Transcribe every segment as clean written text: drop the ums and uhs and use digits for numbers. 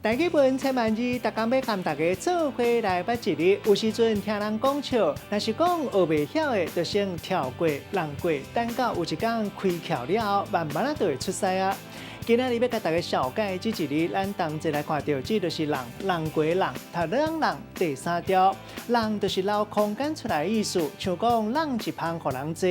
台語文千萬字，逐工欲共大家做伙來捌一字。有時陣聽人講笑，若是講學袂曉的，就先跳過、弄過，等到有一工開竅了後，慢慢仔就會出師啊。今仔日欲共大家紹介這一字，咱同齊來看著，這就是弄，弄過弄，讀弄弄第三調，弄就是留空間出來的意思，像講弄一芳予人坐，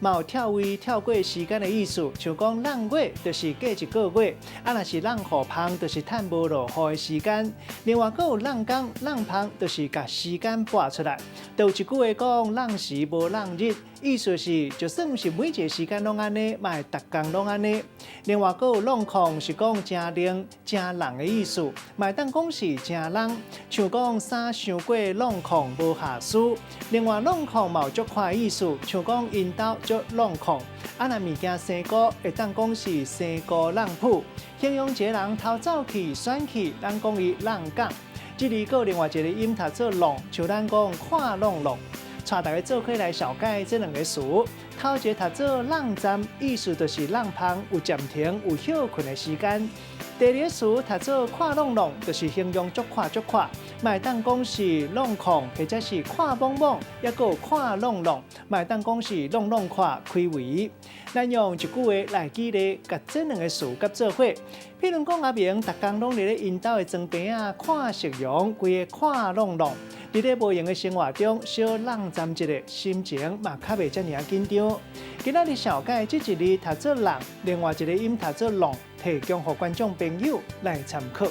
嘛有跳位跳過時間的意思，像講弄月就是過一個月，啊若是弄雨芳就是趁無落雨的時間。另外，閣有弄工、弄芳，就是共時間撥出來。就有一句話講，弄時無弄日，意思是就算毋是每一个時間攏按呢，嘛會逐工攏按呢。另外，閣有弄空是講誠冷、誠櫳的意思，嘛會當講是誠櫳，像講衫傷過挵紘無瑕疵。另外，挵紘嘛有足快的意思，像講𪜶兜足挵紘。啊，若物件生菇，會當講是生菇挵殕，形容一个人偷走去、選去，咱講伊挵港。這裡閣有另外一个音讀做挵，像咱講看挵挵。帶大家做伙來紹介這兩个詞。頭一个讀做挵站，意思就是挵芳有暫停、有歇睏的時間。第二个詞讀做看挵挵，就是形容足快足快，嘛會當講是挵紘，或者是看莽莽，抑閣有看挵挵，嘛會當講是挵挵看開圍。咱用一句話來舉例，共這兩个詞佮做伙。譬如講，阿明逐工攏佇咧𪜶兜的床邊仔看夕陽，規个看挵挵。佇咧無閒的生活中，小挵站一下，心情嘛較袂遮爾仔緊張。今仔日紹介這一字讀做弄，另外一个音讀做挵，提供予觀眾朋友來參考。